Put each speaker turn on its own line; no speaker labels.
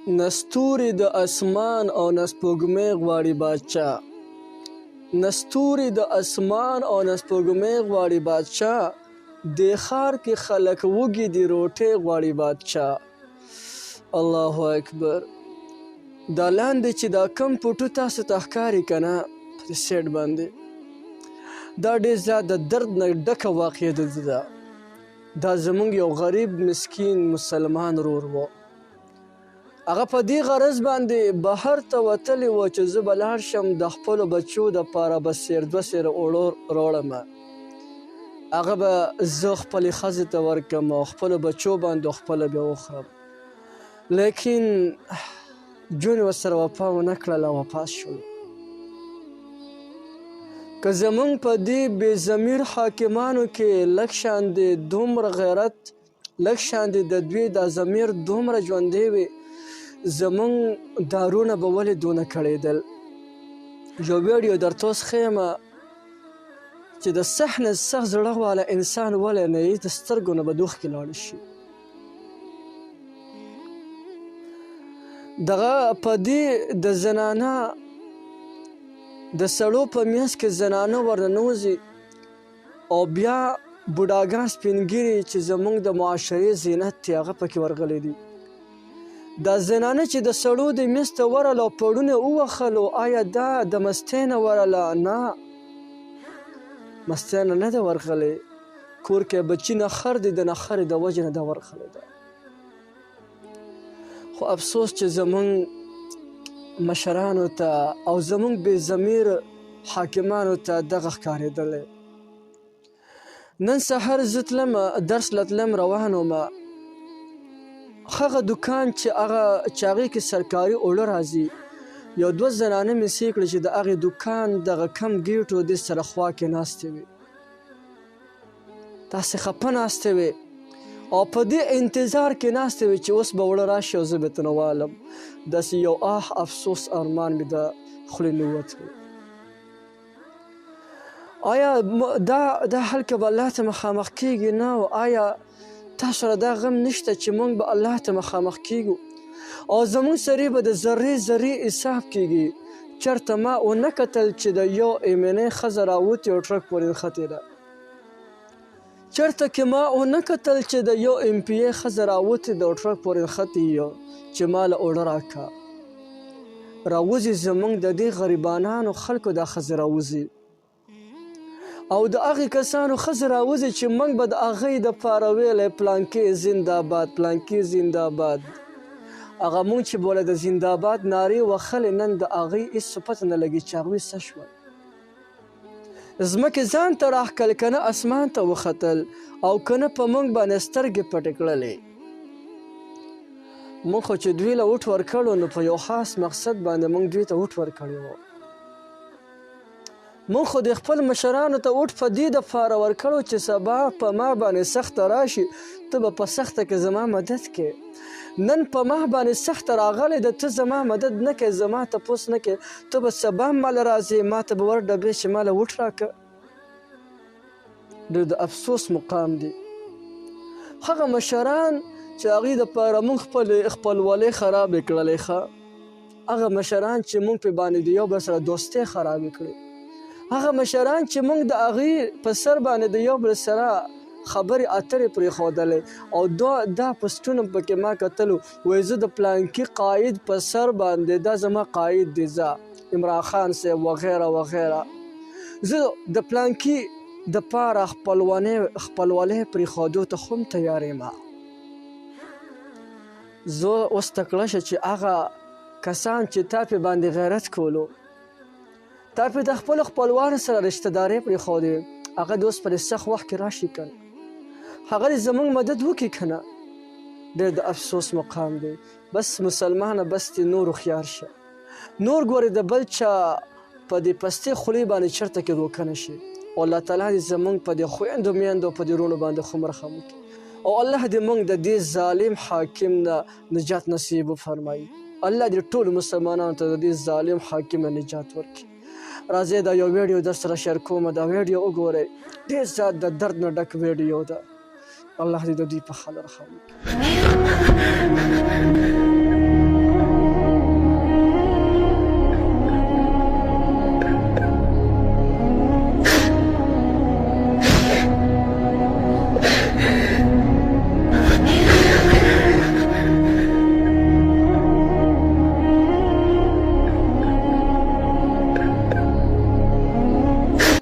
نه ستوري د اسمان او نه سپوږمۍ غواړي بادشاه، نه ستوري د اسمان او نه سپوږمۍ غواړي بادشاه، دې ښار کې خلک وږي دي روټۍ غواړي بادشاه. الله اکبر. دا لاندې چې دا کم پټو تاسو ته ښکاري که نه په دې سیټ باندې، دا ډېر زیات د درد نه ډکه واقعه ده. دا زمونږ یو غریب مسکین مسلمان رور و. هغه په دې غرض باندې بهر ته وتلی و چې زه به لاړ شم د خپلو بچو دپاره به سیر دوه سیره اوړو راوړم، هغه به زه خپلې ښځې ته ورکړم او خپلو بچو باندې خپله بیا وخورم. لیکن ژوند ورسره وفا ونه کړله او وفات شول. که زمونږ په دې بې ضمیر حاکمانو کې لږ شان دې دومره غیرت، لږ شان دې د دوی دا ضمیر دومره ژوندی وي، زمونږ دارونه به ولې دونه کړېدل؟ یو ویډیو درته اوس ښیم چې د سخت نه سخت زړه والا انسان ولې نه یې د سترګو نه به دوښکې لاړې شي. دغه په دې د زنانه د سړو په منځ کې زنانه ورننوځي او بیا بوډاګان سپین ږیري چې زمونږ د معاشرې زینت دی هغه پکې ورغلي دي. دا زنانه چې د سړو د منځ ته ورغله او پړونه ووهلو، آیا دا د مستۍ نه ورغله؟ نه، مستۍ نه نه ده ورغلې، کور کې بچي نخر دی، د نخرې د وجې نه دا ورغلې ده. خو افسوس چې زمونږ مشرانو ته او زمونږ بې ضمیر حاکمانو ته دغه ښکارېدلی. نن سحر زه تلم درس له تلم روان وم، هغه دکان چې هغه چې هغې کې سرکاري اوړه راځي، یو دوه زنانه مې سې کړې چې د هغې دکان دغه کم ګېټو دې سره خوا کې ناستې وې، تاسې خپه ناستې وې او په دې انتظار کې ناستې وې چې اوس به اوړه راشي او زه به ترنه والم. داسې یو آه افسوس ارمان مې د خولې نه ووتلو. آیا دا دا هلکه به الله ته مخامخ کېږي؟ نه. او آیا تاسو سره دا غم نشته چې موږ به الله ته مخامخ کېږو او زموږ سرې به د ذرې ذرې حساب کېږي؟ چرته ما ونه کتل چې د یو ایم این ای ښځه راوتې او ټرک پورې نښتې ده. چرته کې ما ونه کتل چې د یو ایم پي ای ښځه راوتې ده او ټرک پورې نښتې یو چې ما له اوړه راکه. راوځي زمونږ د دې غریبانانو خلکو دا ښځې راوځي او د هغې کسانو ښځې راوځي چې موږ به د هغې دپاره ویلی پلانکې زنده باد، پلانکې زنده باد. هغه موږ چې به د زنده باد نارې وهلې، نن د هغې هېڅ پته نه لګي چې هغوی څه شول. ځمکې ځان ته راښکل، که نه اسمان ته وختل او که نه په موږ باندې سترګې پټې کړلې. موږ خو چې دوی له وټ ورکړو نو په یو خاص مقصد باندې موږ دوی ته وټ ورکړی وو. موږ خو د خپل مشرانو ته وټ په دې دپاره ورکړو چې سبا په ما باندې سخته راشي، ته به په سخته کې زما مدد کې. نن په ما باندې سخته راغلې ده، ته زما مدد نه کوې، زما تپوس نه کوې، ته به سبا هم ماله راځې، ما ته به ور ډبې چې ماله وټ راکه. ډېر د افسوس مقام دی. هغه مشران چې هغوی دپاره موږ خپلې خپلولۍ خرابې کړلې، ښه هغه مشران چې موږ پرې باندې د یو بل سره دوستۍ خرابې کړې، هغه مشران چې موږ د هغوی په سر باندې د یو بل سره خبرې اترې پرېښودلې او دا پوسټونه پکې ما کتلو، وایي زه د پلانکي قاید په سر باندې، دا زما قاید دی، زه عمران خان صاحب وغیره وغیره، زه د پلانکي د پاره خپلولۍ پرېښودو ته هم تیار یم. زه اوس تکړه شه چې هغه کسان چې تا پې باندې غیرت کولو، تا پې د خپلو خپلوانو سره رشته دارۍ پرېښودې، هغه دې اوس په دې سخت وخت کې راشي که نه، هغه دې زمونږ مدد وکړي که نه. ډېر د افسوس مقام دی. بس مسلمانه بس دې نور هوښیار شه، نور ګورې د بل چا په دې پستې خولې باندې چرته کې دوکه نه شي. او الله تعالی دې زمونږ په دې خویندو میندو په دې وروڼو باندې خو رحم وکړي او الله دې مونږ د دې ظالم حاکم نه نجات نصیب وفرمایي. الله دې ټولو مسلمانانو ته د دې ظالم حاکم نه نجات ورکړي. راځئ دا یو ویډیو در سره شیر کوم، دا ویډیو وګورئ، ډېر زیات د درد نه ډک ویډیو ده. الله دې د دوی په حال رحم وکړي.